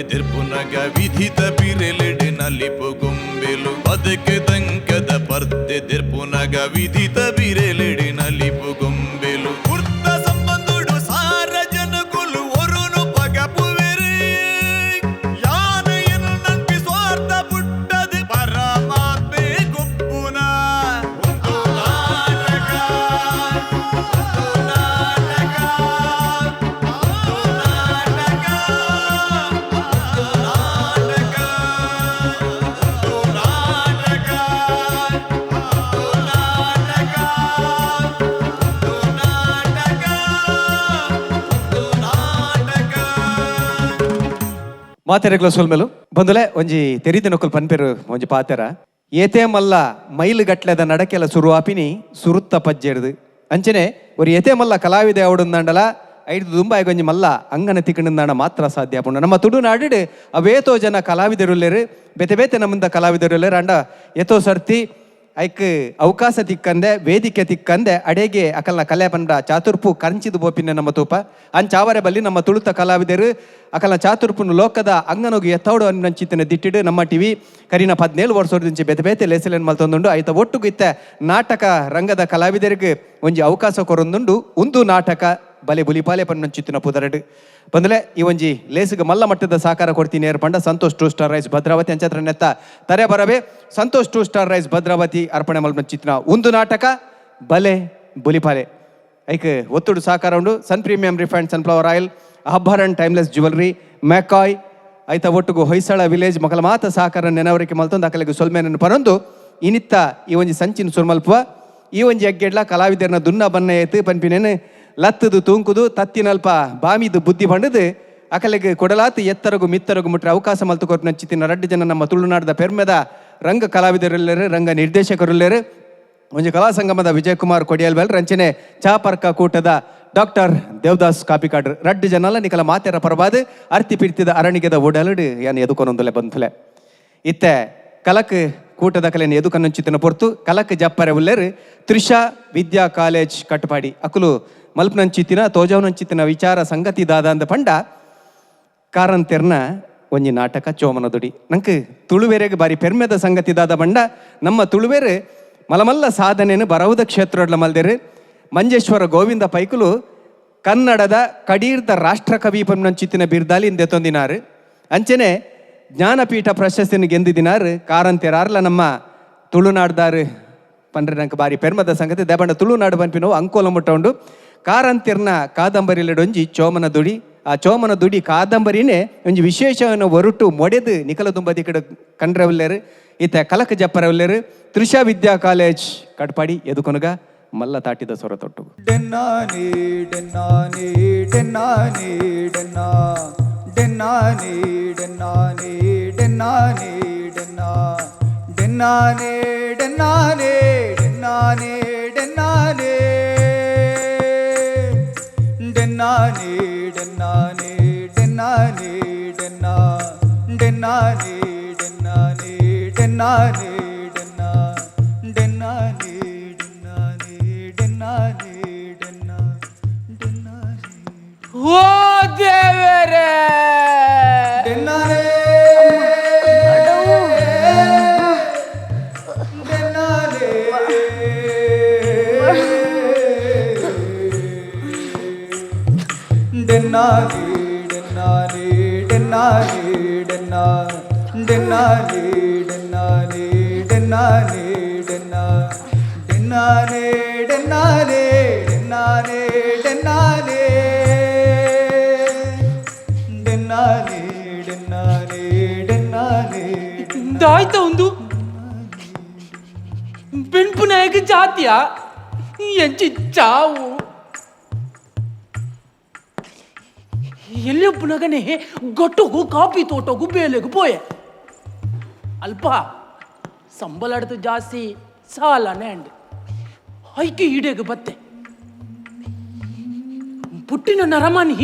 ಪರ್ತೆ ದೆರ್ಪುನಗ ವಿಧಿತ ಬಿರೆಲೆಡೆ ನಲಿಪು ಗೊಂಬೆಲು. ಬದುಕು ದಂಕದ ಪರ್ತೆ ದೆರ್ಪುನಗ ವಿಧಿತ ಬಿರೆಲೆಡೆ ನಲಿಪು ಗೊಂಬೆಲು. ಕುರ್ತ ಸಂಬಂಧುಡು ಸಾರ ಜನಕುಲು ಒರುನು ಪಗಪುವೆರು. ಯಾನ ಎನ್ನು ಸ್ವಾರ್ಥ ಪುಟ್ಟದು ಪರಮಾತ್ಮೆ ಗೊಪ್ಪುನ. ಒಂದು ನಾಟಕ, ಒಂದು ನಾಟಕ, ಒಂದು ನಾಟಕ, ಒಂದು ನಾಟಕ, ಒಂದು ನಾಟಕ, ಒಂದು ನಾಟಕ, ಒಂದು ನಾಟಕ, ಒಂದು ನಾಟಕ. ಮಾತೆರೆಗ್ಲ ಸೊಲ್ಮೆಲು ಬಂದುಲೆ ಒಂಜಿ ತೆರಿದಿನೊಕ್ಕಲ್ ಪನ್ಪೆರು ಒಂಜಿ ಪಾತೆರ. ಏತೇ ಮಲ್ಲ ಮೈಲು ಗಟ್ಲೆದ ನಡಕೆಲ ಸುರು ಆಪಿನಿ ಸುರುತ್ತ ಪಜ್ಜೆರ್ದು. ಅಂಚನೆ ഒരു ಏತೇ ಮಲ್ಲ ಕಲಾವಿದೆ ಅವಡುಂದಾಂಡಲ ಐದು ದುಂಬಾಯಿಗ್ ಒಂಜಿ ಮಲ್ಲ ಅಂಗನ ತಿಕ್ಕಂಡಾಂಡ ಮಾತ್ರ ಸಾಧ್ಯ ಆಪುಂಡು. ನಮ್ಮ ತುಳುನಾಡು ಅವೇತೋ ಜನ ಕಲಾವಿದರುಲ್ಲೆರು, ಬೇತೆ ಬೇತೆ ನಮ್ಮಂದ ಕಲಾವಿದರುಲ್ಲೆರು. ಅಂಡ ಏತೋ ಸರ್ತಿ ಐಕ್ ಅವಕಾಶ ತಿಕ್ಕಂದೆ, ವೇದಿಕೆ ತಿಕ್ಕಂದೆ ಅಡೆಗೆ ಅಕಲ್ನ ಕಲೆ ಪಂಡ ಚಾತುರ್ಪು ಕಂಚಿದು ಬೋಪಿನ ನಮ್ಮ ತೂಪ. ಅಂಚಾವರೆ ಬಲ್ಲಿ ನಮ್ಮ ತುಳುತ ಕಲಾವಿದರು ಅಕಲ್ನ ಚಾತುರ್ಪುನು ಲೋಕದ ಅಂಗನೋಗಿ ಎತ್ತೋಡು ಅನ್ನಂಚಿತ್ತನ ದಿಟ್ಟಿಡು ನಮ್ಮ ಟಿವಿ ಕರಿನ 17 ವರ್ಷದಿಂಚಿ ಬೇತೆ ಬೇತೆ ಲೇಸಲೇನ್ ಮಲ್ತೊಂದುಂಡು. ಐತ ಒಟ್ಟುಗು ಇತ್ತ ನಾಟಕ ರಂಗದ ಕಲಾವಿದರಿಗೆ ಒಂಜಿ ಅವಕಾಶ ಕೊರೊಂದುಂಡು. ಒಂದು ನಾಟಕ ಬಲೆ ಬುಲಿಪಾಲೆ ಪನ್ನಂಚಿತ್ತಿನ ಪುದರಡು ಬಂದಲೆ ಈ ಒಂಜಿ ಲೇಸುಗೆ ಮಲ್ಲ ಮಟ್ಟದ ಸಹಕಾರ ಕೊಡ್ತೀನಿ ಪಂಡ Santhosh two star rice Bhadravathi. ಅಂಚತ್ರ ನೆತ್ತ ತರೆ ಬರಬೆ Santhosh two star rice Bhadravathi ಅರ್ಪಣೆ ಮಲ್ಪಂಚಿತ್ತಿನ ಒಂದು ನಾಟಕ ಬಲೆ ಬುಲಿಪಾಲೆ. ಐಕ್ ಒತ್ತುಡು ಸಹಕಾರ ಉಂಡು Sun Premium refined sunflower oil, Abharan timeless jewellery, McCoy, ಐತ ಒಟ್ಟುಗು ಹೊಯ್ಸಳ ವಿಲೇಜ್ ಮಕಲ ಮಾತ ಸಹಕಾರ ನೆನವರಿಕೆ ಮಲ್ತೊಂದು ಅಕಲೆಗೆ ಸೊಲ್ಮೆನನ್ನು ಪರೊಂದು ಇನಿತ್ತ ಈ ಒಂಜಿ ಸಂಚಿನ ಸುರ್ಮಲ್ಪುವ. ಈ ಒಂಜಿ ಅಗ್ಗೆಡ್ಲ ಕಲಾವಿದರ್ನ ದುನ್ನ ಬನ್ನ ಏತು ಪನ್ಪಿನೇನು ಲತ್ತದು ತೂಂಕುದು ತತ್ತಿನಲ್ಪ ಬಾಮಿದು ಬುದ್ಧಿ ಪಂಡದು ಅಕಲೆಗೆ ಕೊಡಲಾತು ಎತ್ತರಗು ಮಿತ್ತರಗು ಮುಟ್ರೆ ಅವಕಾಶ ಮಲ್ತು ಕೊರ್ಪಿನ ಚಿತ್ತಿನ ರಡ್ಡು ಜನ ನಮ್ಮ ತುಳುನಾಡದ ಪೆರ್ಮೆದ ರಂಗ ಕಲಾವಿದರುಲ್ಲೇರು, ರಂಗ ನಿರ್ದೇಶಕರುಲ್ಲೇರು. ಒಂಜಿ ಕಲಾ ಸಂಗಮದ ವಿಜಯಕುಮಾರ್ ಕೊಡಿಯಲ್ಬೆಲ್, ರಂಚನೆ ಚಾಪರ್ಕ ಕೂಟದ ಡಾಕ್ಟರ್ ದೇವದಾಸ್ ಕಾಪಿಕಾಡ್ರ್. ರಡ್ಡು ಜನಲ ನಿಕಲ ಮಾತೆರ ಪರವಾದ ಅರ್ತಿ ಪಿರ್ತಿದ ಅರಣಿಗೆದ ಓಡಲಡು ಯಾನ್ ಎದುಕೊನೊಂದುಲೆ ಬಂತುಲೆ. ಇತ್ತೆ ಕಲಕ್ ಕೂಟದ ಕಲೆನ ಎದುಕನ್ನಂಚಿತ್ತಿನ ಪೊರ್ತು. ಕಲಕ್ ಜಪ್ಪರೆ ಉಲ್ಲೇರು ತ್ರಿಷಾ ವಿದ್ಯಾ ಕಾಲೇಜ್ ಕಟ್ಟಪಾಡಿ. ಅಕುಲು ಮಲ್ಪನಂಚಿತ್ತಿನ ತೋಜವನಂಚಿತ್ತಿನ ವಿಚಾರ ಸಂಗತಿ ದಾದ ಅಂದ ಪಂಡ ಕಾರಂತೆರ್ನ ಒಂಜಿ ನಾಟಕ ಚೋಮನ ದುಡಿ. ನಂಕ್ ತುಳುವೆರೆಗ್ ಬಾರಿ ಪೆರ್ಮೆದ ಸಂಗತಿ ದಾದ ಬಂಡ ನಮ್ಮ ತುಳುವೆರು ಮಲಮಲ್ಲ ಸಾಧನೆಯನ್ನು ಬರವುದ ಕ್ಷೇತ್ರಡ್ಲ ಮಲ್ದೆರು. ಮಂಜೇಶ್ವರ ಗೋವಿಂದ ಪೈಕುಲು ಕನ್ನಡದ ಕಡೀರ್ದ ರಾಷ್ಟ್ರಕವಿ ಪನ್ನಂಚಿತ್ತಿನ ಬಿರ್ದಾಲಿ ಇಂದೆತೊಂದಿನಾರು. ಅಂಚನೆ ಜ್ಞಾನಪೀಠ ಪ್ರಶಸ್ತಿನ ಗೆಂದಿದಿನಾರು ಕಾರಂತೆರಾರ್ಲ ನಮ್ಮ ತುಳುನಾಡ್ದಾರು ಪಂಡ್ರೆ ನಂಗೆ ಬಾರಿ ಪೆರ್ಮದ ಸಂಗತಿ. ದೇಬಂಡ ತುಳುನಾಡು ಪನ್ಪಿನವು ಅಂಕೋಲ ಮುಟ್ಟ ಉಂಡು. ಕಾರಂತೆರ್ನ ಕಾದಂಬರಿಲೆಡೊಂಜಿ ಚೋಮನ ದುಡಿ. ಆ ಚೋಮನ ದುಡಿ ಕಾದಂಬರಿನೇ ಒಂಜಿ ವಿಶೇಷವನ್ನು ಒರುಟು ಮೊಡೆದು ನಿಕಲ ದುಂಬದಿ ಕಡೆ ಕಂಡ್ರವಿಲ್ಲೇರು. ಈತ ಕಲಕ ಜಪ್ಪರವಿಲ್ಲೇರು ತ್ರಿಷಾ ವಿದ್ಯಾ ಕಾಲೇಜ್ ಕಟ್ಪಾಡಿ. ಎದುಕೊನಗ ಮಲ್ಲ ತಾಟಿದ ಸೊರ ತೊಟ್ಟು. ಡೆನ್ನಾನಿ ಡೆನ್ನಾನಿ ಡೆನ್ನಾನಿ Donna ಡೆನ್ನಾನಿ ಡೆನ್ನಾನಿ ಡೆನ್ನಾನಿ Donna ಡೆನ್ನಾನೆ ಡೆನ್ನಾನೆ ಡೆನ್ನಾನೆ ಡೆನ್ನಾನೆ ಡೆನ್ನಾನಿ ಡೆನ್ನಾನೆ ಡೆನ್ನಾನಿ Donna ಡೆನ್ನಾನಿ ಡೆನ್ನಾನಿ ಡೆನ್ನಾನಿ Donna ಡೆನ್ನಾನಿ ಡೆನ್ನಾನಿ ಡೆನ್ನಾನಿ Donna ಡೆನ್ನಾನಿ. ಓ ದೇವರೇ! ಡೆನ್ನಾನೆ ಡೆನ್ನಾನೆ ಡೆನ್ನಾನಿ ಡೆನ್ನಾನಿ ಡೆನ್ನಾನಿ ಡೆನ್ನಾ ಡೆನ್ನಾನಿ ಡೆನ್ನಾನಿ ಡೆನ್ನಾನಿ ಡೆನ್ನಾ ಡೆನ್ನಾನೆ ಡೆನ್ನಾನೆ ಡೆನ್ನಾನೆ ಡೆನ್ನಾನೆ ಡೆನ್ನಾನಿ ಡೆನ್ನಾನೆ ಡೆನ್ನಾನೆ. ದಾಯ್ತ ಒಂದು ಬೆನ್ಪು ನಾಯಕ ಜಾತಿಯ ಎಂಚಿ ಚಾವು. ಎಲ್ಲಿಯೊಪ್ಪುನಗನೆ ಗಟ್ಟುಗು ಕಾಪಿ ತೋಟಗು ಬೇಲೆಗು ಪೋಯೆ. ಅಲ್ಪ ಸಂಬಳಡ್ದು ಜಾಸ್ತಿ ಸಾಲನೆ ಅಂಡ್ ಐಕೆ ಈಡೆಗೆ ಬತ್ತೆ. ಪುಟ್ಟಿನ ನರಮಾನಿ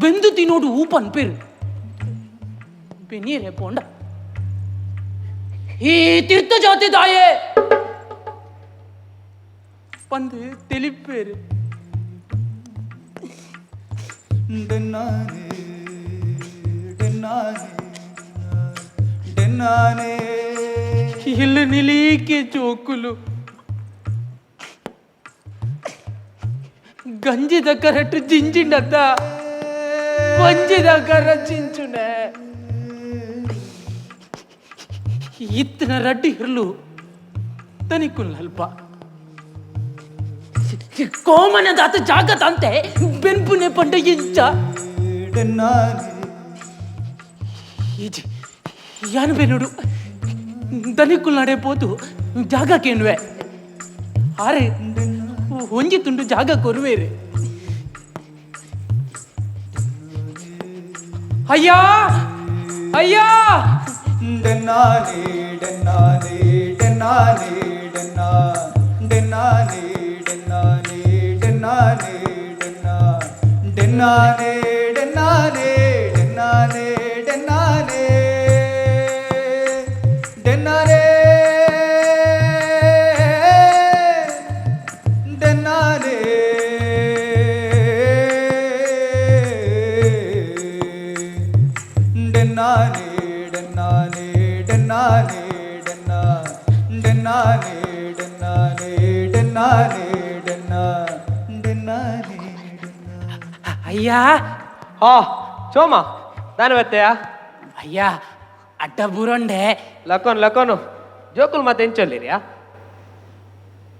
ಬೆಂದು ತಿನ್ನೋಡು ಪನ್ಪೇರು ಬೆನಿಯರೆ ಪೋಂಡ ಈ ತೀರ್ಥ ಜಾತಿ ದಾಯೆ ಪಂದು ತೆಲಿಪೇರು. ಡೆನ್ನಾನೆ ಡೆನ್ನಾನೆ. ಡೆನ್ನಾನೆ ಡೆನ್ನಾನೆ. ಇಲ್ಲು ನಿಲೀಕೆ ಜೋಕುಲು ಗಂಜಿದ ಕರಟ್ ಜಿಂಜಿಂಡತ್ತ ಬಂಜಿದ ಕರ ಜಿಂಚುನೆ ಇತ್ತಿನ ರಡ್ಡಿ ಇರ್ಲು ತನಿಕುಲ್ ಅಲ್ಪ ಕೋಮನದಾತ ಜಾಗ ತಂತೆ ಬೆನ್ಪುನೆ ಪಂಡ ಇಂಚ ಡೆನ್ನಾನೆ. ಈಜಿ ಯಾನು ಬೆನ್ನುಡು ದನಿಕುಲ್ ನಡೆ ಪೋತು ಜಾಗ ಕೇಣುವೆ ಆರೆ ಒಂಜಿ ತುಂಡು ಜಾಗ ಕೊರುವೇರು. ಅಯ್ಯಾ ಅಯ್ಯಾ. ಡೆನ್ನಾನೆ ಡೆನ್ನಾನೆ ಡೆನ್ನಾನೆ ಡೆನ್ನಾ ಡೆನ್ನಾನೆ ಡೆನ್ನಾನೆ ಡೆನ್ನಾನೆ ಡೆನ್ನಾ ಡೆನ್ನಾನೆ ಡೆನ್ನಾನೆ ಡೆನ್ನಾನೆ ಡೆನ್ನಾನೆ ಡೆನ್ನಾನೆ ಡೆನ್ನಾನೆ ಡೆನ್ನಾನೆ ಡೆನ್ನಾನೆ ಡೆನ್ನಾನೆ ಡೆನ್ನಾ ಡೆನ್ನಾನೆ ಡೆನ್ನಾನೆ ಡೆನ್ನಾನೆ ಡೆನ್ನಾ ಡೆನ್ನಾನೆ. ಅಯ್ಯ. ಹಾ ಸೋಮ, ದಾನ ಬತ್ತೆಯಾ? ಅಯ್ಯ, ಅಡ್ಡ ಬುರಂಡೆ. ಲಕೋನ್ ಲಕೋನು, ಜೋಕುಲ್ ಮತ್ತೆ ಎಂಚೊಲ್ಲಿರಿಯಾ?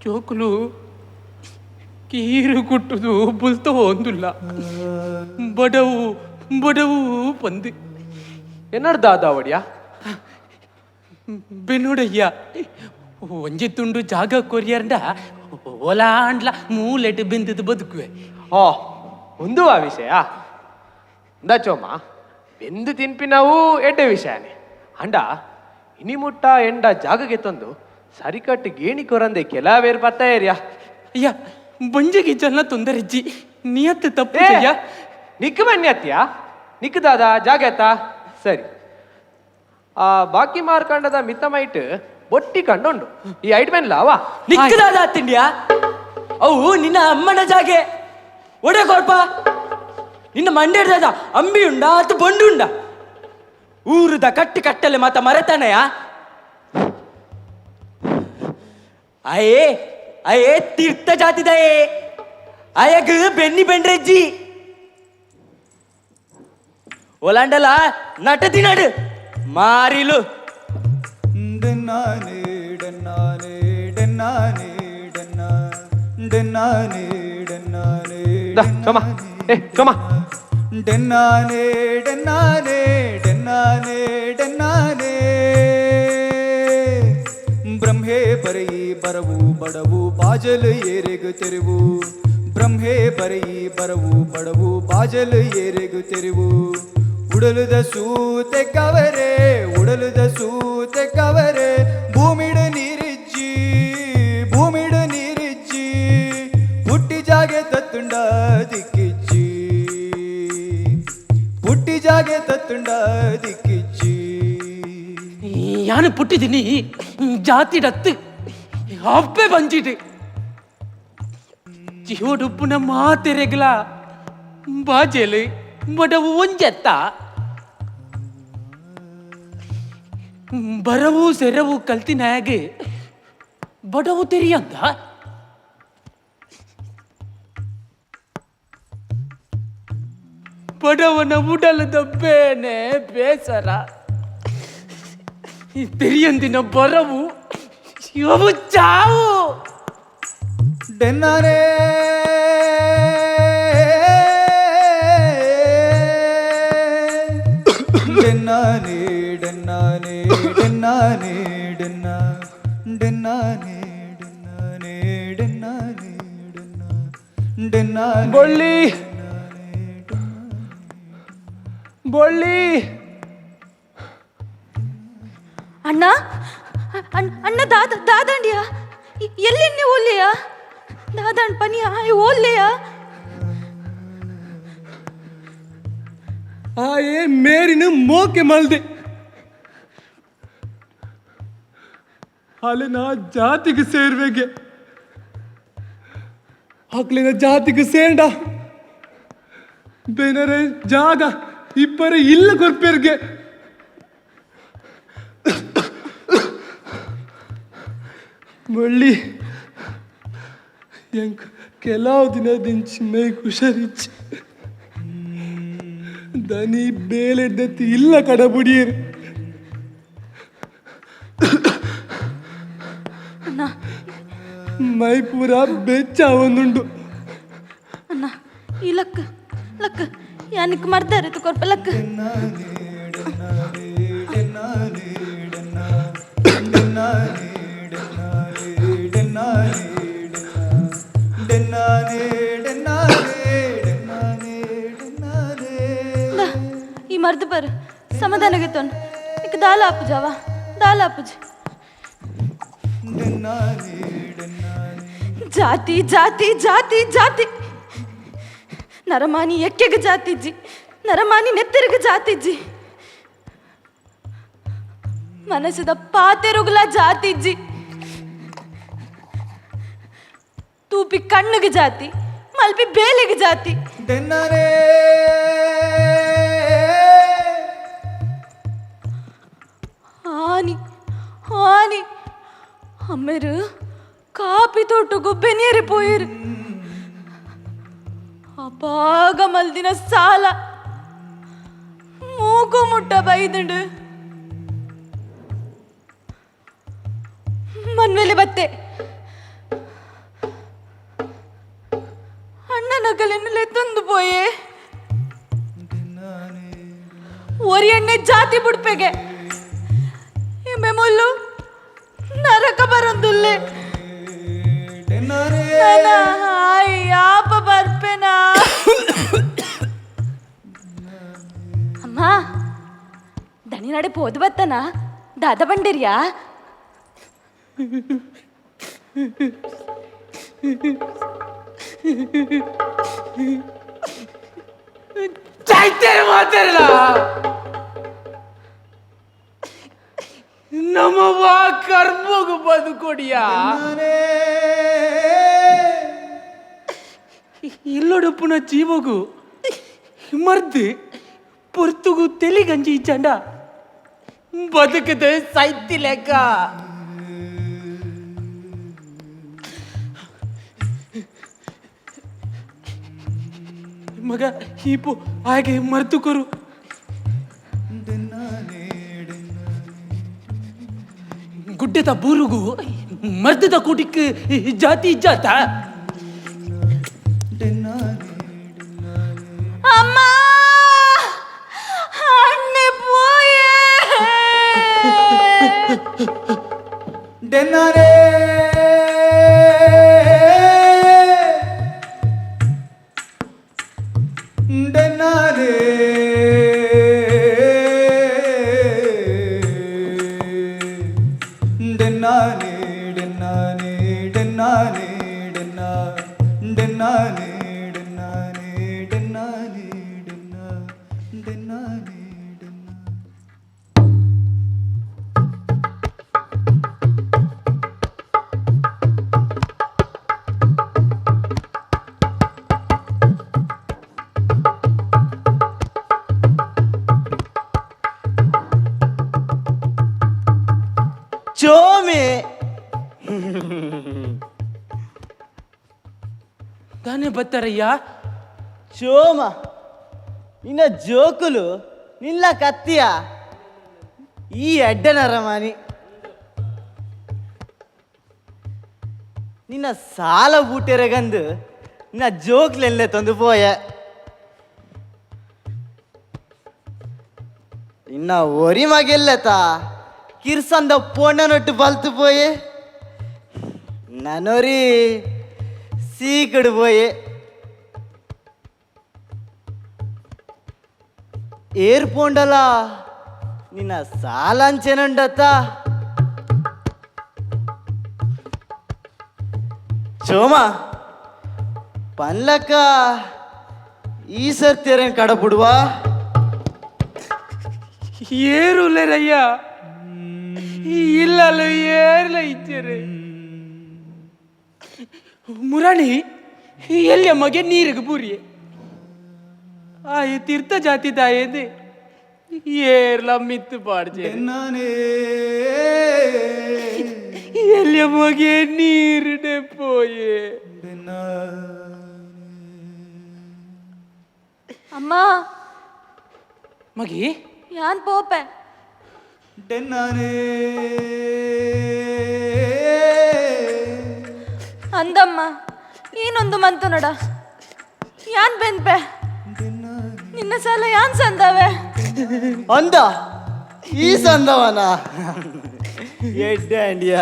ಜೋಕುಲು ಕೀರು ಕುಟ್ಟುದು ಬುಲ್ತ ಒಂದುಲ್ಲ, ಬಡವು ಬಡವು ಪಂದು. ಎನ್ನಡ್ ದಾದ ಅವಡಿಯಾ? ಬೆನ್ನುಡಯ್ಯ, ಒಂಜಿ ತುಂಡು ಜಾಗ ಕೊರಿಯರ್ಂಡ ಓಲಾಂಡ್ಲ ಮೂಲೆಟ್ ಬೆಂದದು ಬದುಕುವೆ. ಹಾ, ಒಂದು ಆ ವಿಷಯ ಇಂದ ಚೋಮ, ಬೆಂದು ತಿನ್ಪಿನವು ಎಡ್ಡೆ ವಿಷಯನೇ. ಅಂಡ ಇನಿ ಮುಟ್ಟ ಎಂಡ ಜಾಗಕ್ಕೆ ತಂದು ಸರಿಕಟ್ಟು ಗೇಣಿ ಕೊರಂದೆ ಕೆಲವೇರು ಪತ್ತ ಏರಿಯಾ. ಅಯ್ಯ, ಬಂಜಿಗೆ ಜನ ತೊಂದರೆಜ್ಜಿ, ನಿಯತ್ತು ತಪ್ಪು ಅಯ್ಯ. ನಿಕ್ ಬನ್ನಿ ಅತ್ಯಾ, ನಿಕ್ ದಾದ ಜಾಗ ಎತ್ತಾ? ಸರಿ, ಆ ಬಾಕಿ ಮಾರ್ಕಂಡದ ಮಿತ್ತಮೈಟ್ ಬೊಟ್ಟಿ ಕಂಡುಂಡು ಈ ಐಟ್ ಬೆನ್ಲ ಅವಾ. ನಿಕ್ಕದಾದ ತಿಂಡಿಯಾ? ಅವು ನಿನ್ನ ಅಮ್ಮನ ಜಾಗೆ ಒಡೆ ಕೊರ್ಪ. ನಿನ್ನ ಮಂಡ್ಯದ ಅಂಬಿ ಉಂಡ ಅದು ಬೊಂಡು ಉಂಡ ಊರುದ ಕಟ್ಟು ಕಟ್ಟಲೆ ಮಾತ ಮರೆತಾನೆಯ? ಅಯೇ ಅಯೇ, ತೀರ್ಥ ಜಾತಿದಯೇ, ಅಯಗ್ ಬೆನ್ನಿ ಬೆಂಡ್ರೆಜ್ಜಿ ಒಲಾಂಡಲ ನಟ ತಿನ್ನಡು ಮಾರಿಲು. ಡೆನ್ನಾನೆ ಡೆನ್ನಾನೆ ಡೆನ್ನಾನೆ ಡೆನ್ನಾ ಡೆನ್ನಾನೆ ಡೆನ್ನಾನೆ. ದಾ, ಸೋಮ, ಏ ಸೋಮ. ಡೆನ್ನಾನೆ ಡೆನ್ನಾನೆ ಡೆನ್ನಾನೆ ಡೆನ್ನಾನೆ. ಬ್ರಹ್ಮೇ ಬರೆಯಿ ಬರವು ಬಡವು ಬಾಜಲು ಏರೆಗು ತೆರುವು. ಬ್ರಹ್ಮೇ ಬರೆಯಿ ಬರವು ಬಡವು ಬಾಜಲು ಏರೆಗು ತೆರುವು. ಉಡಲುದ ಸೂತೆ ಕವರೆ, ಉಡಲುದ ಸೂತೆ ಕವರೆ, ಭೂಮಿಡು ನೀರಿಜ್ಜಿ, ಭೂಮಿಡು ನೀರಿಜ್ಜಿ, ಪುಟ್ಟಿ ಜಾಗೆ ತತ್ತುಂಡ ದಿಕ್ಕಿಜ್ಜಿ, ಪುಟ್ಟಿ ಜಾಗೆ ತತ್ತುಂಡ ದಿಕ್ಕಿಜ್ಜಿ. ಯಾನು ಪುಟ್ಟಿದ್ದೀನಿ ಜಾತಿಡತ್ತು ಅಪ್ಪೆ ಬಂಜಿட்டு ಜೀವಡುಪ್ಪುನ ಮಾತೆರೆಗ್ಲ ಬಾಜೆಲು ಬಡವು ಒಂಜೆತ್ತ. ಬರವು ಸೆರವು ಕಲ್ತಿನಾಗೆ ಬಡವು ತೆರಿಯಂತ ಬಡವನ ಉಡಲದ ಬೇನೆ ಬೇಸರ ತೆರಿಯಂದಿನ ಬರವು ಇವು ಚಾವು. ಡೆನ್ನಾನೆ ಡೆನ್ನಾನೆ ಡೆನ್ನಾನೆ ಡೆನ್ನಾನೆ ಡೆನ್ನಾ ಡೆನ್ನಾನೆ ಡೆನ್ನಾನೆ ಡೆನ್ನಾನೆ ಡೆನ್ನಾ ಡೆನ್ನಾನೆ. ಬೊಳ್ಳಿ ಬೊಳ್ಳಿ. ಅಣ್ಣ, ಅಣ್ಣ, ದಾದ ದಾದಂಡಿಯ ಎಲ್ಲಿ ಓಲ್ಲೆಯ? ದಾದಾಂಡ್ ಪನಿ ಆಯ್ ಓಲ್ಲೆಯ? ಆಯೇ ಮೇರಿನ ಮೋಕೆ ಮಲ್ದೆ ಅಲ್ಲಿನ ಜಾತಿಗೆ ಸೇರ್ಬೇಕೆ. ಅಕ್ಲಿನ ಜಾತಿಗೆ ಸೇಂಡ ಬೇನರೆ ಜಾಗ ಇಬ್ಬರು ಇಲ್ಲ ಕೊರ್ಪೇರ್ಗೆ. ಮಳ್ಳಿ ಎಂಕ್ ಕೆಲವು ದಿನದಿಂಚಿ ಮೈ ಹುಷಾರಿಚ್ಚಿ ದನಿ ಬೇಲೆಡ್ದತ್ತಿ ಇಲ್ಲ ಕಡಬುಡಿಯರು. ಅಣ್ಣ. ಮೈ ಪೂರ ಬೆಚ್ಚ ಒಂದುಂಡು. ಅಣ್ಣ, ಈ ಲಕ್ ಲಕ್ ಯಾನಿಕ್ ಮರ್ದಾರೆ ಕೊರ್ಪ ಲಕ್. ಇಂದಾ, ಈ ಮರ್ದು ಬರ್ ಸಮಾಧಾನಗೆ ತೊನ್ ಇಕ್ ದಾಲ ಆಪುಜಾವ ದಾಲ ಆಪುಜ. ಜಾತಿ ಜಾತಿ ಜಾತಿ ಜಾತಿ, ನರಮಾನಿ ಎಕ್ಕೆಗೆ ಜಾತಿಜ್ಜಿ, ನರಮಾನಿ ನೆತ್ತರಿಗೆ ಜಾತಿಜ್ಜಿ, ಮನಸ್ಸದ ಪಾತೆರುಗುಲ ಜಾತಿಜ್ಜಿ, ತೂಪಿ ಕಣ್ಣುಗೆ ಜಾತಿ, ಮಲ್ಪಿ ಬೇಲೆಗೆ ಜಾತಿ. ಆನಿ ಆನಿ ಅಮ್ಮೆರು ಕಾಪಿ ತೋಟಗು ಬೆನಿಯರಿ ಪೋಯಿರು. ಅಪಾಗ ಮಲ್ದಿನ ಸಾಲ ಮೂಗು ಮುಟ್ಟ ಬೈದುಂಡು. ಮನ್ಮೇಲೆ ಬತ್ತೆ ಅಣ್ಣನ ತಂದು ಪೋಯೆ. ಒರಿ ಎಣ್ಣೆ ಜಾತಿ ಬುಡ್ಪೆಗೆ ಎಮ್ಮೆ ಮೊಲ್ಲು ನರಕ ಬರಂದುಲ್ಲೆ. ನನ್ನ ಹಾಯ್ ಯಾಪ ಬರ್ಪೆನಾ? ಅಮ್ಮ, ದಣಿ ನಡೆ ಪೋದು ಬತ್ತನ ದಾದ ಬಂಡಿರ್ಯಾ? ಚೈತನ್ಯ ಮಾತಾಡಲ್ಲ. ನಮ್ಮವ್ವ ಕರ್ಮಗು ಬದುಕೊಡಿಯ ಇಲ್ಲೊಡಪ್ಪುನ ಜೀವಗು ಮರ್ದು ಪೊರ್ತುಗು ತೆಲಿಗಂಜಿ ಇಚ್ಚಂಡ ಬದುಕದೆ ಸೈತಿ ಲೆಕ್ಕ. ಮಗ ಹೀಪು ಹಾಗೆ ಮರ್ತುಕೊರು. ಗುಡ್ಡದ ಬೂರುಗು ಮರ್ದದ ಕೂಟಿಕ್ ಜಾತಿ ಜಾತ. ಅಮ್ಮ, ಅಣ್ಣೆ ಪೋಯೆ. ಡೆನ್ನಾರೇ ಡೆನ್ನಾರೇ ಡೆನ್ನಾನೆ ಡೆನ್ನಾನೆ ಡೆನ್ನಾನೆ ಡೆನ್ನಾ ಡೆನ್ನಾನೆ ಡೆನ್ನಾನೆ ಡೆನ್ನಾನೆ ಡೆನ್ನಾ ಡೆನ್ನಾನೆ ಡೆನ್ನಾ. ಚೋಮೆ. ತಾನೇ ಬತ್ತಾರಯ್ಯ. ಚೋಮ, ನಿನ್ನ ಜೋಕುಲು ನಿಲ್ಲ ಕತ್ತಿಯ ಈ ಅಡ್ಡನ ರಮಾನಿ. ನಿನ್ನ ಸಾಲ ಬೂಟೆರೆಗಂದು ನಿನ್ನ ಜೋಕ್ಲೆಲ್ಲೆ ತಂದು ಪೋಯ. ಇನ್ನ ಒರಿ ಮಗೆಲ್ಲತ ಕಿರ್ಸಂದ ಪೊಣ್ಣನೊಟ್ಟು ಬಲ್ತು ಪೋಯೆ, ನನೊರಿ ಸೀಕಡು ಪೋಯೆ. ಏರ್ ಪೋಂಡಲ ನಿನ್ನ ಸಾಲಾಂಚೆನಂಡತ್ತ. ಚೋಮ, ಪನ್ಲಕ್ಕ ಈ ಸರ್ತಿ ಕಡಪುಡುವ. ಏರುಲೇರಯ್ಯ, ಇಲ್ಲಲ್ಲ ಏರ್ಲ ಇಚ್ಚರು. ಮುರಾಣಿ ಎಲ್ಲಿಯ ಮಗೆ ನೀರಿಗೆ ಬೂರಿ. ಆಯೆ ತೀರ್ಥ ಜಾತಿ ದಾಯೇದೆ ಏರ್ಲ ಮಿತ್ತು ಪಾಡ್ಜೆ. ಡೆನ್ನಾನೇ. ಎಲ್ಯ ಮಗೆ ನೀರುಡೆ ಪೋಯೆ. ಅಮ್ಮ. ಮಗಿ. ಯಾನ್ ಪೋಪೆ. ಡೆನ್ನಾನೇ. ಅಂದಮ್ಮ, ಏನೊಂದು ಮಂತು ನೋಡ, ಯಾನ್ ಬೆನ್ಪೆ, ನಿನ್ನ ಸಾಲ ಯಾನ್ ಸಂದವೆ? ಅಂದ, ಈ ಸಂದವನ ಎಡ್ಡೆ ಅಂಡಿಯ.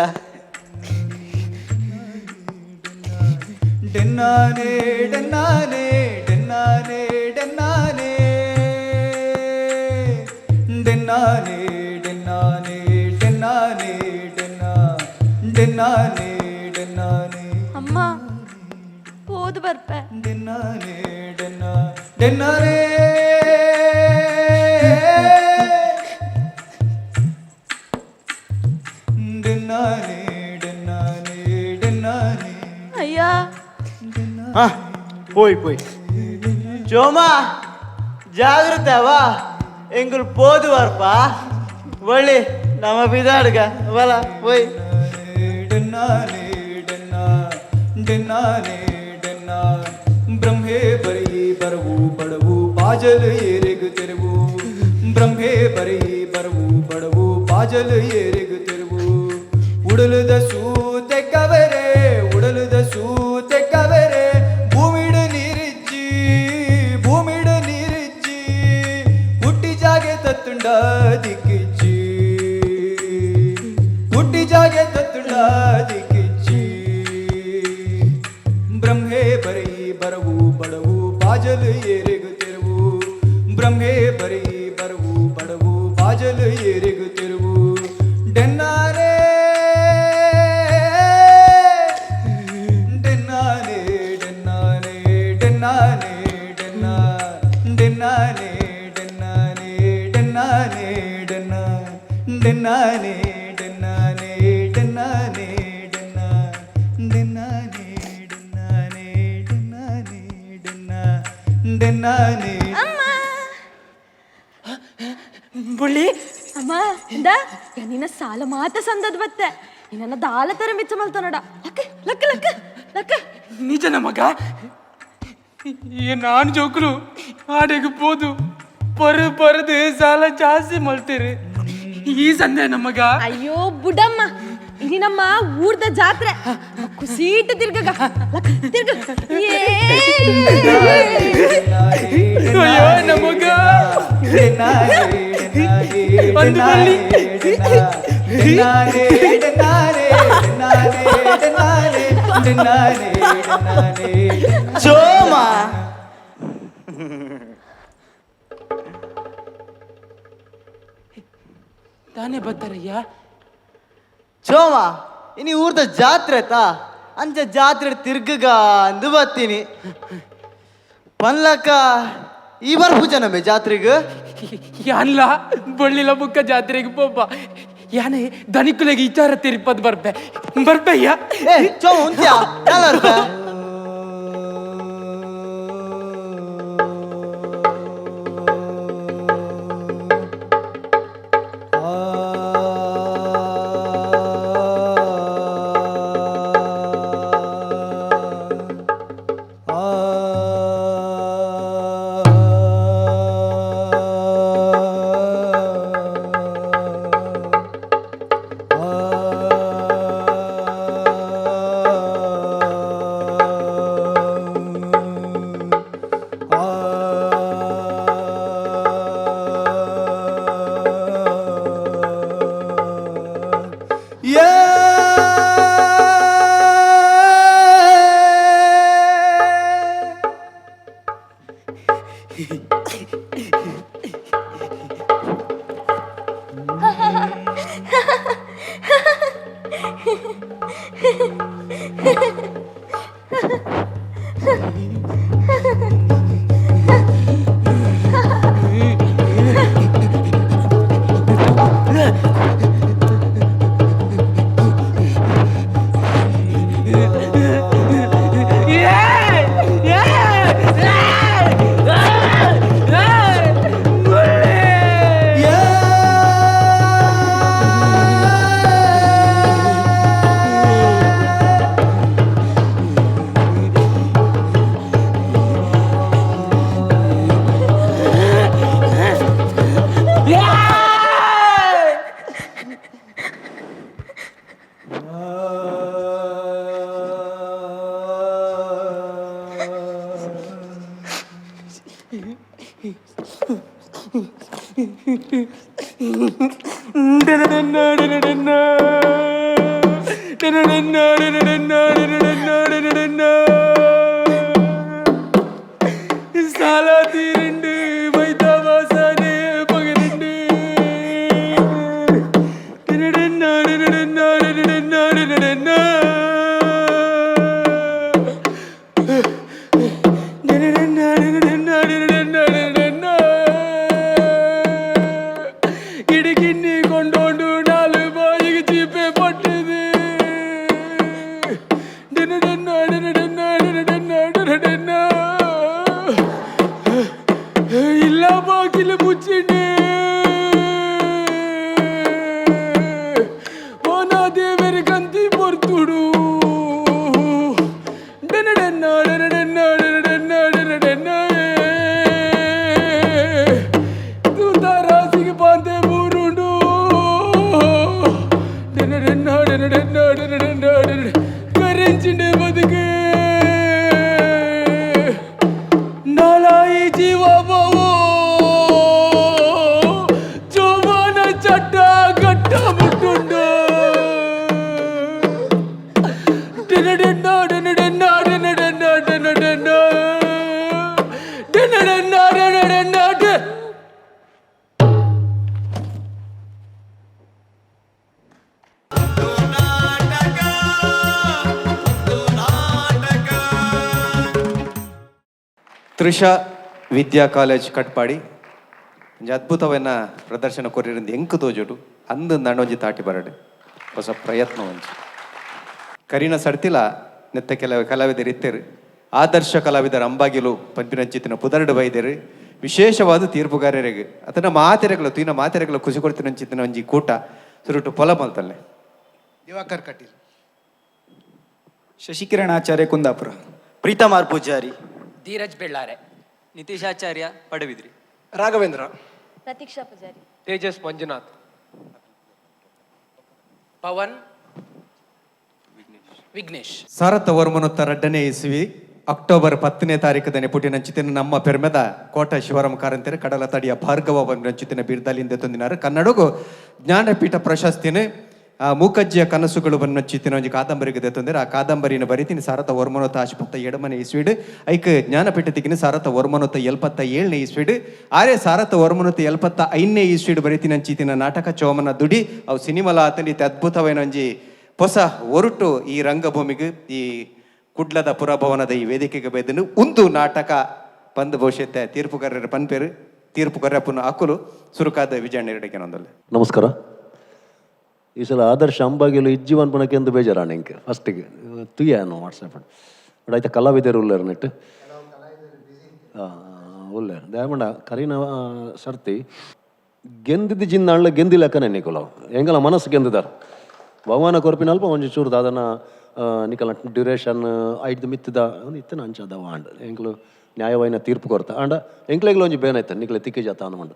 ಡೆನ್ನಾನೇ ಡೆನ್ನಾನೇ ಡೆನ್ನಾನೇ ಡೆನ್ನಾನೇ ಡೆನ್ನಾನೇ ಡೆನ್ನಾನೇ ಡೆನ್ನಾನೇ ಡೆನ್ನಾ ಡೆನ್ನಾನೇ ಡೆನ್ನಾನೇ. ಅಮ್ಮ, ಪೋದು ಬರ್ಪೆ. ಡೆನ್ನಾನೇ ಡೆನ್ನಾ ಡೆನ್ನಾನೇ ಡೆನ್ನಾನೇ ಡೆನ್ನಾನೇ ಡೆನ್ನಾನೇ. ಅಯ್ಯ. ಹಾ, ಪೋಯ್ ಪೋಯ್ ಚೋಮಾ, ಜಾಗೃತೆ ಅವ. ಎಂಗುಲ್ ಪೋದು ಬರ್ಪ ಒಳ್ಳಿ, ನಮ್ಮ ಬಿದಾಡ್ಗ ಬಲ ಪೋಯ್. ಡೆನ್ನಾನೇ ಡೆನ್ನಾ ಡೆನ್ನಾನೇ ಡೆನ್ನಾ. ಬ್ರಹ್ಮೇ ಬರೀ ಬರವು ಬಡವು ಬಾಜಲು ಏರೆಗು ತೆರವು. ಬ್ರಹ್ಮೇ ಬರೀ ಬರವು ಬಡವು ಬಾಜಲು ಏರೆಗು ತೆರವು. ಉಡಲುದ ಸೂತೆ ಕವರೆ, ಉಡಲುದ ಸೂತೆ ಕವರೆ, ಭೂಮಿಡ ನೀರಿಜ್ಜಿ, ಭೂಮಿಡ ನೀರಿಜ್ಜಿ, ಹುಟ್ಟಿ ಜಾಗೆ ತತ್ತುಂಡ ದಿಕ್ಕಿಜ್ಜಿ, ಹುಟ್ಟಿ ಜಾಗೆ ತತ್ತುಂಡ ದಿಕ್ಕಿಜ್ಜಿ. ಬ್ರಹ್ಮೇ ಬರೀ ಬರವು ಬಡವು ಬಾಜಲು ಏರೆಗು ತೆರವು. ಬ್ರಹ್ಮೇ ಬರೀ ಬರವು ಬಡವು ಬಾಜಲು ಏರೆಗು ತೆರವು. ಡೆನ್ನಾನೇ ಡೆನ್ನಾನೇ ಡೆನ್ನಾನೇ ಡೆನ್ನಾನೇ ಡೆನ್ನಾ ಡೆನ್ನಾನೇ ಡೆನ್ನಾನೇ ಡೆನ್ನಾನೇ ಡೆನ್ನಾ ಡೆನ್ನಾನೇ ಡೆನ್ನಾನೇ ಡೆನ್ನಾನೇ ಡೆನ್ನಾ ಡೆನ್ನಾನೇ ಡೆನ್ನಾನೇ ಡೆನ್ನಾನೇ ಡೆನ್ನಾ ಡೆನ್ನಾನೇ. ಅಮ್ಮ. ಬುಳ್ಳಿ. ಅಮ್ಮ, ಇಂದ ನಿನ್ನ ಸಾಲ ಮಾತ ಸಂದದ್ ಬತ್ತೆ. ನಿನ್ನ ದಾಲ ತರ ಮಿಚ್ಚ ಮಲ್ತ ನೋಡ. ಲಕ್ಕ ಲಕ್ಕ ಲಕ್ಕ ಲಕ್ಕ. ನಿಜನ ಮಗ? ಈ ನಾನು ಜೋಕುಲು ಆಡೆಗೆ ಪೋದು ಪರು ಪರದು ಸಾಲ ಜಾಸ್ತಿ ಮಲ್ತೀರಿ. ಈ ಸಂದೆ ನಮಗ. ಅಯ್ಯೋ ಬುಡಮ್ಮ, ಇಲ್ಲಿ ನಮ್ಮ ಊರ್ದ ಜಾತ್ರೆ, ಕುಸೀಟ ತಿರ್ಗಗ, ಲಕ್ಕ ತಿರ್ಗ. ಏ. ಅಯ್ಯೋ ನಮಗ. ಒಂದು ಬಳ್ಳಿ. ಡೆನ್ನಾನೇ ಡೆನ್ನಾನೇ ಡೆನ್ನಾನೇ ಡೆನ್ನಾನೇ ಡೆನ್ನಾನೇ ಡೆನ್ನಾನೇ. ಚೋಮ. ತಾನೇ ಬರ್ತಾರಯ್ಯ. ಚೋಮ, ಇನಿ ಊರ್ದ ಜಾತ್ರೆ ತಾ, ಅಂಚ ಜಾತ್ರೆ ತಿರ್ಗಗ ಅಂದು ಬರ್ತೀನಿ. ಪನ್ಲಕ್ಕ, ಈ ಬಾರ್ ಪೂಜೆ ನಮ್ಮೆ ಜಾತ್ರೆಗ್? ಯಾನ್ಲ ಬಳ್ಳಿಲ ಬುಕ್ಕ ಜಾತ್ರೆಗೆ ಪೋಪ. ಯಾನೆ ದನಿಕುಲೆಗೆ ವಿಚಾರ ತಿರುಪದ್ ಬರ್ಪೆ ಬರ್ಪಯ್ಯ. ಏ ಚೋಮ, ಉಂತ್ಯಾ ಯಾಲ? ಸಾಲ ತೀರಂಡು ಮೈತಾವಾಸನೆ ಪಗರಂಡು. இடுக்கிண்ணி கொண்டோண்டு நாலு பாய்க்கு ஜீப்பே பட்டுது. இல்ல பாக்கில முச்சிண்டு போனா தேவர் கந்தி பொறுத்துடு. தூதாராசிக்கு பாந்தே ஊருண்டு. கரிஞ்சிண்டு பதுக்கு நாளாயி ஜீவாபாவோ ஜோமான சட்டா கட்ட முட்டுண்டு. ತ್ರಿಷಾ ವಿದ್ಯಾ ಕಾಲೇಜ್ ಕಟ್ಪಾಡಿ ಒಂಜಿ ಅದ್ಭುತವನ್ನ ಪ್ರದರ್ಶನ ಕೊರಿರಿಂದ ಎಂಕು ತೋಜುಡು ಅಂದು ಒಂಜಿ ತಾಟಿ ಬರಡು ಹೊಸ ಪ್ರಯತ್ನ ಒಂಜಿ ಕರಿನ ಸಡ್ತಿಲ ನೆತ್ತ ಕೆಲವು ಕಲಾವಿದರು ಇತ್ತೆರು. ಆದರ್ಶ ಕಲಾವಿದರ ಅಂಬಾಗಿಲು ಪಂಪಿನಂಚಿತ್ತಿನ ಪುದರಡು ಬೈದರು. ವಿಶೇಷವಾದ ತೀರ್ಪುಗಾರರಿಗೆ ಅತನ ಮಾತೆರೆಗಳು ತೂಯಿನ ಮಾತೆರೆಗಳು ಖುಷಿ ಕೊಡ್ತಿನಂಚಿತ್ತಿನ ಒಂಜಿ ಕೂಟ ಸುರುಟು ಪೊಲ ಮಲ್ತಲ್ಲೆ. ದಿವಾಕರ್ ಕಟೀಲ್, ಶಶಿಕಿರಣ್ ಆಚಾರ್ಯ ಕುಂದಾಪುರ, ಪ್ರೀತಮಾರ್ ಪೂಜಾರಿ, ಧೀರಜ್ ಬೆಳ್ಳಾರೆ, ನಿತೀಶ್ ಆಚಾರ್ಯ ಪಡಬಿದ್ರಿ, ರಾಘವೇಂದ್ರ, ಪ್ರತೀಕ್ಷಾ ಪೂಜಾರಿ, ತೇಜಸ್ ಮಂಜುನಾಥ್, ಪವನ್ ವಿಘ್ನೇಶ್. ಸಾರತ್ತ ರಡ್ಡನೇ ಇಸ್ವಿ ಅಕ್ಟೋಬರ್ 10ನೇ ತಾರೀಕದನೆ ಪುಟಿನಂಚಿತಿನ ನಮ್ಮ ಪೆರ್ಮೆದ ಕೋಟ ಶಿವರಾಮ ಕಾರಂತರು ಕಡಲ ತಡಿಯ ಭಾರ್ಗವ ಬಂದಂಚಿತಿನ ಬಿರ್ದಾಲಿಂದ ತಂದಿನಾರು. ಕನ್ನಡಗೂ ಜ್ಞಾನಪೀಠ ಪ್ರಶಸ್ತಿನ ಮೂಕಜ್ಜಿಯ ಕನಸುಗಳು ಬನ್ನಚಿತ್ತಿನ ಒಂಜಿ ಕಾದಂಬರಿಗೆ ದೆತ್ತೊಂದಿರ. ಆ ಕಾದಂಬರಿನ ಬರಿತೀನಿ ಸಾರತ ವರ್ಮನೊತ್ತ ಆಶುಪತ್ತ ಎಡಮನೆ ಇಸ್ವಿಡ್ ಐಕ್ ಜ್ಞಾನಪೀಠ ತಿಕ್ಕಿನ ಸಾರತ ವರ್ಮನೊತ್ತ 77ನೇ ಇಸ್ವಿಡ್ ಆರೆ ಸಾರತ ವರ್ಮನೊತ್ತ 75ನೇ ಇಸ್ವಿಡ್ ಬರಿತೀನಿ ಅಂಚಿತಿನ ನಾಟಕ ಚೋಮನ ದುಡಿ ಅವು ಸಿನಿಮಲ ಆತಂಡಿ ಅದ್ಭುತವೈನ ಒಂಜಿ ಹೊಸ ಒರಟು ಈ ರಂಗಭೂಮಿಗೆ ಈ ಕುಡ್ಲದ ಪುರಭವನದ ಈ ವೇದಿಕೆಗೆ ಬೈದನು ಒಂದು ನಾಟಕ ಪಂದ್ ಭವಿಷ್ಯത്തെ ತೀರ್ಪುಗಾರರ ಪನ್ಪೇರು ತೀರ್ಪುಗಾರ ಪುನಃ ಅಕುಲು ಸುರುಕಾದ ವಿಜಯಣ್ಣ ಎರಡಕ್ಕೆ ನೊಂದಲ್ಲ. ನಮಸ್ಕಾರ. ಈ ಸಲ ಆದರ್ಶ ಅಂಬಾಗಿಲು ಇಜ್ಜೀವನ್ ಪಣಕ್ಕೆ ಎಂದು ಬೇಜಾರಾಣ ಇಂಕೆ ಫಸ್ಟಿಗೆ ತುಯ್ಯಾನು ವಾಟ್ಸಪ್ ಬಟ್ ಆಯ್ತಾ ಕಲಾವಿದರು ಉಲ್ಲೇರು ನೆಟ್ಟು ಉಲ್ಲೇರು ದಯಮಂಡ ಕರೀನ ಸರ್ತಿ ಗೆಂದಿದ್ದು ಜಿನ್ನಾಳ್ಲ ಗೆಂದಿಲಕ್ಕನೆ ನಿಕುಲವು ಎಂಗಲ ಮನಸ್ಸು ಗೆಂದಿದಾರ ಭಗವಾನ ಕೊರ್ಪಿನ ಅಲ್ಪ ಒಂಜಿ ಚೂರು ದಾದನ ನಿಕಲ ಡ್ಯೂರೇಷನ್ ಐದು ಮಿತ್ತದ ಒಂದು ಇತ್ತನ ಅಂಚದವ ಆಂಡ್ ಎಂಕ್ಲು ನ್ಯಾಯವಾಯಿನ ತೀರ್ಪು ಕೊರ್ತ ಆಂಡ ಎಂಕ್ಲೆಗ್ಲ ಒಂಜಿ ಬೇನಾಯ್ತ ನಿಕ್ಲೆ ತಿಕ್ಕಿ ಜಾತ ಅಂದ್ಮಂಡ.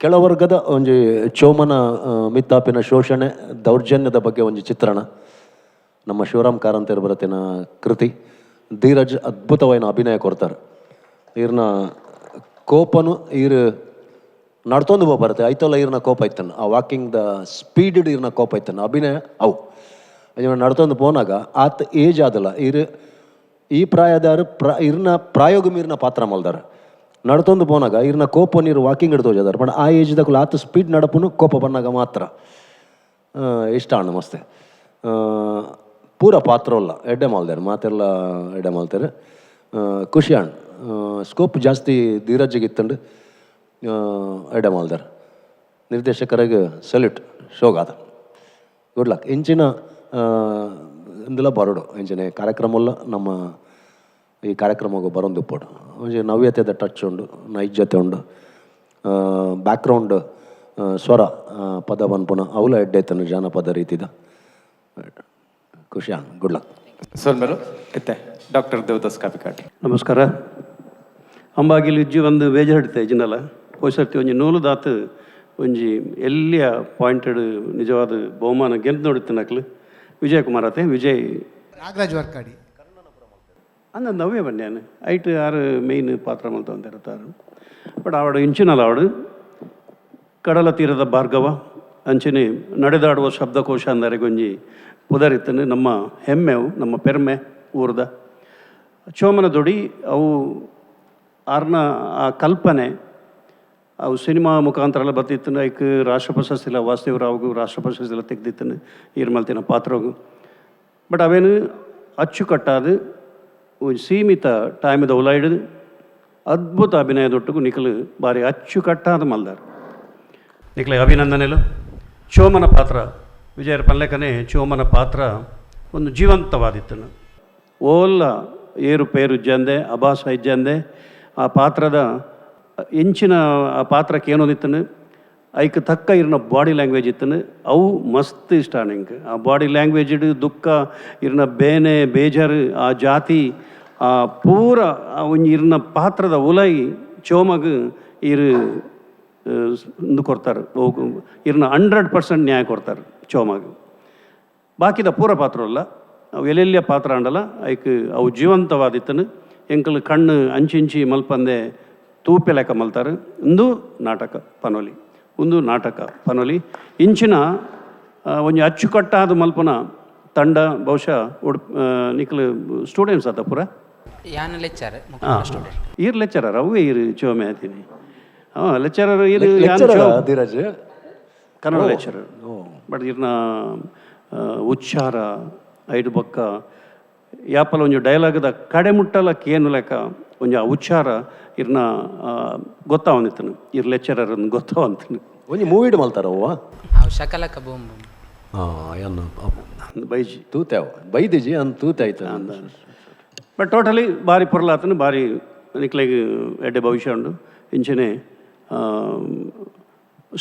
ಕೆಳವರ್ಗದ ಒಂಜಿ ಚೋಮನ ಮಿತ್ತಾಪಿನ ಶೋಷಣೆ ದೌರ್ಜನ್ಯದ ಬಗ್ಗೆ ಒಂಜಿ ಚಿತ್ರಣ ನಮ್ಮ ಶಿವರಾಮ್ ಕಾರಂತರು ಬರತಿನ ಕೃತಿ. ಧೀರಜ್ ಅದ್ಭುತವಾಯಿನ ಅಭಿನಯ ಕೊಡ್ತಾರೆ. ಈರ್ನ ಕೋಪನು ಈರ್ ನಡ್ತೊಂದು ಬರುತ್ತೆ ಐತಲ್ಲ ಈರ್ನ ಕೋಪ ಇತ್ತನ ಆ ವಾಕಿಂಗ್ the speed ಈರ್ನ ಕೋಪ ಇತ್ತನ ಅಭಿನಯ ಅವು ನಡ್ತೊಂದು ಪೋನಾಗ ಆತ ಏಜ್ ಆದಲ್ಲ ಈರ್ ಈ ಪ್ರಾಯದಾರು ಇರ್ನ ಪ್ರಾಯೋಗ ಮೀರಿನ ಪಾತ್ರ ಮಲ್ದಾರ. ನಡ್ತೊಂದು ಪೋನಾಗ ಇರ್ನ ಕೋಪ ನೀರು ವಾಕಿಂಗ್ ಹಿಡ್ದು ಹೋಜಾದಾರ ಬಟ್ ಆ ಏಜ್ ದಕ್ಕಲು ಆತ ಸ್ಪೀಡ್ ನಡಪುನು ಕೋಪ ಬನ್ನಾಗ ಮಾತ್ರ ಇಷ್ಟ ಅಣ್ಣ ಮಸ್ತೆ ಪೂರ ಪಾತ್ರ ಅಲ್ಲ ಎಡ್ಡೆ ಮಾಲ್ದಾರೆ ಮಾತೆಲ್ಲ ಎಡ್ಡೆ ಮಾಲ್ತಾರೆ ಖುಷಿ ಅಣ್ಣ ಸ್ಕೋಪ್ ಜಾಸ್ತಿ ಧೀರಜ್ಜಿಗೆ ಇತ್ತಂಡು ಎಡ್ಡೆ ಮಾಲ್ದಾರೆ. ನಿರ್ದೇಶಕರಿಗೆ ಸಲ್ಯೂಟ್ ಶೋಗಾದ ಗುಡ್ ಲಕ್. ಇಂಚಿನ ಇಂದಲ ಬರೋಡು ಇಂಚಿನ ಕಾರ್ಯಕ್ರಮ ನಮ್ಮ ಈ ಕಾರ್ಯಕ್ರಮಕ್ಕೆ ಬರೋದು ಪೋಡು ಒಂಜಿ ನವ್ಯತೆದ ಟಚ್ ಉಂಡು ನೈಜತೆ ಉಂಡು ಬ್ಯಾಕ್ಗ್ರೌಂಡ್ ಸ್ವರ ಪದ ಪನ್ಪುನ ಅವಲ ಎಡ್ಡೆ ಜಾನಪದ ರೀತಿದ ಖುಷಿ ಗುಡ್ ಲಕ್. ಸೊಲ್ಮೆಲು ಇತ್ತೆ ಡಾಕ್ಟರ್ ದೇವದಾಸ್ ಕಾಪಿಕಾಟ್. ನಮಸ್ಕಾರ. ಅಂಬಾಗಿಲು ಇಜ್ಜಿ ಒಂದು ಬೇಜಾರಿಡ್ತೆ ಜಿನ್ನಲ ಪೋಸರ್ತಿ ಒಂಜಿ ನೂಲು ದಾತು ಒಂಜಿ ಎಲ್ಲಿಯ ಪಾಯಿಂಟೆಡ್ ನಿಜವಾದ ಬಹುಮಾನ ಗೆದ್ದು ನೋಡುತ್ತೆ ನಕ್ಲು ವಿಜಯ್ ಕುಮಾರ್ ಆತೆ ವಿಜಯ್ ನಾಗರಾಜ್ ವರ್ಕಾಡಿ. ಅಂದ ನವ್ವೇ ಬನ್ಯಾನು ಐಟ್ ಆರು ಮೇಯ್ನ್ ಪಾತ್ರ ಮಲ್ತೊಂದಿರ್ತಾರೆ. ಬಟ್ ಆವಡು ಇಂಚಿನಲ ಆವಡು ಕಡಲ ತೀರದ ಭಾರ್ಗವ ಅಂಚನೆ ನಡೆದಾಡುವ ಶಬ್ದಕೋಶ ಅಂದರೆ ಗೊಂಜಿ ಪುದರಿತ್ತನು. ನಮ್ಮ ಹೆಮ್ಮೆವು, ನಮ್ಮ ಪೆರ್ಮೆ ಊರ್ದ ಚೋಮನ ದುಡಿ. ಅವು ಆರ್ನ ಆ ಕಲ್ಪನೆ ಅವು ಸಿನಿಮಾ ಮುಖಾಂತರ ಎಲ್ಲ ಬತ್ತಿತ್ತು. ಐಕ್ ರಾಷ್ಟ್ರ ಪ್ರಶಸ್ತಿ ಇಲ್ಲ, ವಾಸುದೇವರಾವ್ಗು ರಾಷ್ಟ್ರ ಪ್ರಶಸ್ತಿ ಎಲ್ಲ ತೆಗ್ದಿತ್ತನು ಈರ್ ಮಲ್ತಿನ ಪಾತ್ರಗು. ಬಟ್ ಅವೇನು ಅಚ್ಚುಕಟ್ಟಾದ ಒಂಜಿ ಸೀಮಿತ ಟೈಮ್ದ ಉಲಾಯ್ಡ್ ಅದ್ಭುತ ಅಭಿನಯದೊಟ್ಟುಗು ನಿಖಲು ಬಾರಿ ಅಚ್ಚುಕಟ್ಟಾದ ಮಲ್ದಾರ್. ನಿಖಲೆ ಅಭಿನಂದನೆಲು. ಚೋಮನ ಪಾತ್ರ, ವಿಜಯರ ಪಲ್ಲೆಕನೆ ಚೋಮನ ಪಾತ್ರ ಒಂದು ಜೀವಂತವಾದಿತ್ತನು. ಓಲ್ಲ ಏರು ಪೇರು ಇಜ್ಜಂದೆ, ಅಭಾಸ ಇಜ್ಜಂದೆ, ಆ ಪಾತ್ರದ ಎಂಚಿನ ಆ ಪಾತ್ರಕ್ಕೆ ಏನೋದಿತ್ತನು, ಐಕ್ ತಕ್ಕ ಇರ್ನ ಬಾಡಿ ಲ್ಯಾಂಗ್ವೇಜ್ ಇತ್ತನು. ಅವು ಮಸ್ತ್ ಇಷ್ಟ ನಿಂಗೆ. ಆ ಬಾಡಿ ಲ್ಯಾಂಗ್ವೇಜ್ ದುಃಖ ಇರ್ನ ಬೇನೆ ಬೇಜಾರು ಆ ಜಾತಿ ಆ ಪೂರ ಆ ಒಂಜಿ ಇರ್ನ ಪಾತ್ರದ ಉಲೈ ಚೋಮಗ್ ಇರು ಇಂದು ಕೊಡ್ತಾರೆ. ಇರ್ನ 100% ನ್ಯಾಯ ಕೊಡ್ತಾರೆ ಚೋಮಗ್. ಬಾಕಿದ ಪೂರ ಪಾತ್ರ ಅಲ್ಲ, ಅವು ಎಲ್ಲೆಲ್ಲಿಯ ಪಾತ್ರ ಅಂಡಲ ಐಕ್ ಅವು ಜೀವಂತವಾದಿತ್ತನು. ಎಂಕಲ್ ಕಣ್ಣು ಅಂಚಿಂಚಿ ಮಲ್ಪಂದೆ ತೂಪೆ ಲೆಕ್ಕ ಮಲ್ತಾರೆ. ಒಂದು ನಾಟಕ ಪನೊಲಿ, ಒಂದು ನಾಟಕ ಪನೊಲಿ. ಇಂಚಿನ ಒಂಜಿ ಅಚ್ಚುಕಟ್ಟಾದ ಮಲ್ಪನ ತಂಡ ಬಹುಶಃ ಉಡುಪ್ ನಿಕ್ಲು ಸ್ಟೂಡೆಂಟ್ಸ್ ಆತ ಪೂರ. ಯಾನ್ ಲೆಕ್ಚರ್. ಹಾಂ, ಈರ್ ಲೆಕ್ಚರರ್. ಅವೇ ಈರ್ ಚೋಮೆ ಆತೀನಿ. ಹಾಂ, ಲೆಕ್ಚರರ್ ಈರ್. Lecturer Dheeraj? Kannada lecturer. But ಇರ್ನ ಉಚ್ಚಾರ ಐದು ಬೊಕ್ಕ ಯಾಪಲ ಒಂಜಿ ಡೈಲಾಗ್ದ ಕಡೆ ಮುಟ್ಟಲ ಕೇನು ಲೆಕ್ಕ ಒಂಜಿ ಆ ಉಚ್ಚಾರ ಇರ್ನ ಗೊತ್ತಾವನಿತ್ತನು. ಇರ್ ಲೆಕ್ಚರರ್ ಗೊತ್ತಾವಂತನು. ಒಂಜಿ ಮೂವಿಡ್ ಮಲ್ತಾರ ಅವ್ವ. ಅವು ಶಕಲಕ ಬೂಮ್ ಬೂಮ್. ಹಾಂ, ಏನು? ಬೈಜಿ. ತೂತೆ ಅವ ಬೈದಿಜಿ ಅಂದ್ ತೂತೆ ಆಯ್ತು. ಬಟ್ ಟೋಟಲಿ ಭಾರಿ ಪೊರ್ಲಾತನು. ಭಾರಿ ನಿಕ್ಲೆಗ್ ಎಡ್ಡೆ ಭವಿಷ್ಯ ಉಂಡು. ಇಂಚನೆ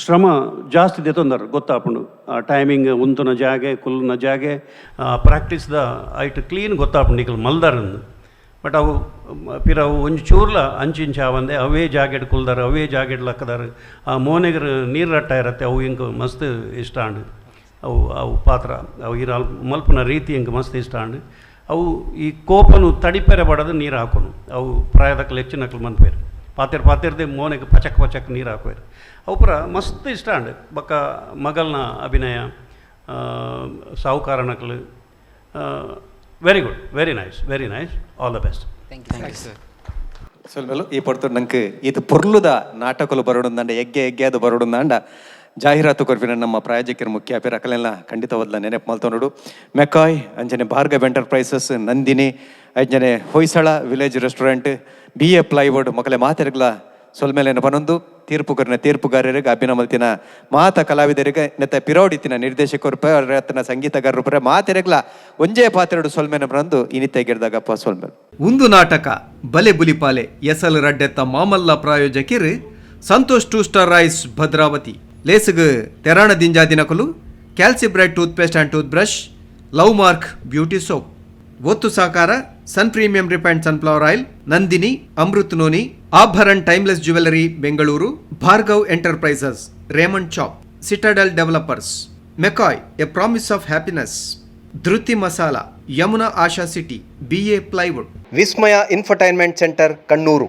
ಶ್ರಮ ಜಾಸ್ತಿ ದೆತೊಂದಾರ ಗೊತ್ತಾಪುಂಡು. ಆ ಟೈಮಿಂಗ್, ಉಂತುನ ಜಾಗೆ, ಕುಲ್ಲುನ ಜಾಗೆ, ಪ್ರಾಕ್ಟೀಸ್ದ ಐಟ್ ಕ್ಲೀನ್ ಗೊತ್ತಾಪುಂಡು ನಿಕಲ್ ಮಲ್ದಾರಂದು. ಬಟ್ ಅವು ಪಿರ ಅವು ಒಂಜಿ ಚೂರ್ಲ ಅಂಚಿಂಚ ಆವಂದೆ ಅವೇ ಜಾಗೆಡ್ ಕುಲ್ದಾರ, ಅವೇ ಜಾಗೆಡ್ ಲಕ್ಕದಾರ. ಆ ಮೋನೆಗರ್ ನೀರು ರಟ್ಟ ಇರತ್ತೆ. ಅವು ಇಂಕ್ ಮಸ್ತ್ ಇಷ್ಟ ಆಂಡ್. ಅವು ಅವು ಪಾತ್ರ ಅವು ಇರ ಮಲ್ಪುನ ರೀತಿ ಇಂಕ್ ಮಸ್ತ್ ಇಷ್ಟ ಆಂಡ್. ಅವು ಈ ಕೋಪನು ತಡಿಪೆರೆ ಬಡದು ನೀರು ಹಾಕೋನು. ಅವು ಪ್ರಾಯದಕ್ಕಲು ಹೆಚ್ಚಿನಕ್ಲು ಮನ್ಪೇರು ಪಾತೆರ್ ಪಾತೆರ್ದೆ ಮೋನೆಗೆ ಪಚಕ್ ಪಚಕ್ ನೀರು ಹಾಕುವೇರು. ಅವು ಪೂರ ಮಸ್ತ್ ಇಷ್ಟ ಆಂಡ್. ಬೊಕ್ಕ ಮಗಲ್ನ ಅಭಿನಯ, ಸಾಹುಕಾರನಕ್ಲು very good, very nice, very nice. All the best. Thank you sir. ಸೊಲ್ಮೆಲು. ಈ ಪೊರ್ತು ನಂಗೆ ಇದು ಪೊರ್ಲುದ ನಾಟಕಲು ಬರೋಡುಂದಂಡ, ಎಗ್ಗೆ ಎಗ್ಗೆ ಅದು ಬರೋಡುಂದಾಂಡ ಜಾಹೀರಾತು ಕೊರ್ಪಿನ ನಮ್ಮ ಪ್ರಾಯೋಜಕರು ಮುಖ್ಯ ಅಪಿರ ಅಕಲೆಲ್ಲ ಖಂಡಿತವದ್ಲ ನೆನಪು ಮಲ್ತೊಂಡು. ಮೆಕಾಯ್, ಅಂಚನೆ ಭಾರ್ಗವ್ ಎಂಟರ್ಪ್ರೈಸಸ್, ನಂದಿನಿ, ಅಂಚನೆ Hoysala village restaurant, BA plywood ಮಕ್ಕಳೆ ಮಾತೆರ್ಗ್ಲ ಸೊಲ್ಮೇಲೆನ ಪನೊಂದು. ತೀರ್ಪು ಕೊರಿನ ತೀರ್ಪುಗಾರರಿಗೆ, ಅಭಿನಮಲ್ತಿನ ಮಾತ ಕಲಾವಿದರಿಗೆ, ನೆತ್ತ ಪಿರೋಡಿತಿನ ನಿರ್ದೇಶಕರು ಪರ ಸಂಗೀತಗಾರರು ಪರ ಮಾತೆರೆಗ್ಲ ಒಂಜೇ ಪಾತ್ರೆಡು ಸೊಲ್ಮೆನ ಬಂದು ಇನಿತೆ ಗಿರ್ದಾಗಪ್ಪ ಸೊಲ್ಮೇಲೆ. ಉಂದು ನಾಟಕ ಬಲೆ ಬುಲಿಪಾಲೆ ಎಸಲ್ ರಡ್ಡೆತ್ತ ಮಾಮಲ್ಲ ಪ್ರಾಯೋಜಕಿರ್ Santosh two star rice Bhadravati. ಲೇಸುಗು ತೆರಾಣ ದಿಂಜಾ ದಿನಕುಲು Calcibright tooth paste and tooth brush, love mark beauty soap. ಒತ್ತು ಸಾಕಾರ ಸನ್ premium refined sunflower oil, Nandini Amrit noni, Abharan timeless jewellery Bengaluru, Bhargav enterprises, Raymond chop, Citadel developers, McCoy A promise of happiness, Dhriti masala, Yamuna Asha city, BA plywood. Vismaya infotainment centre, Kannur.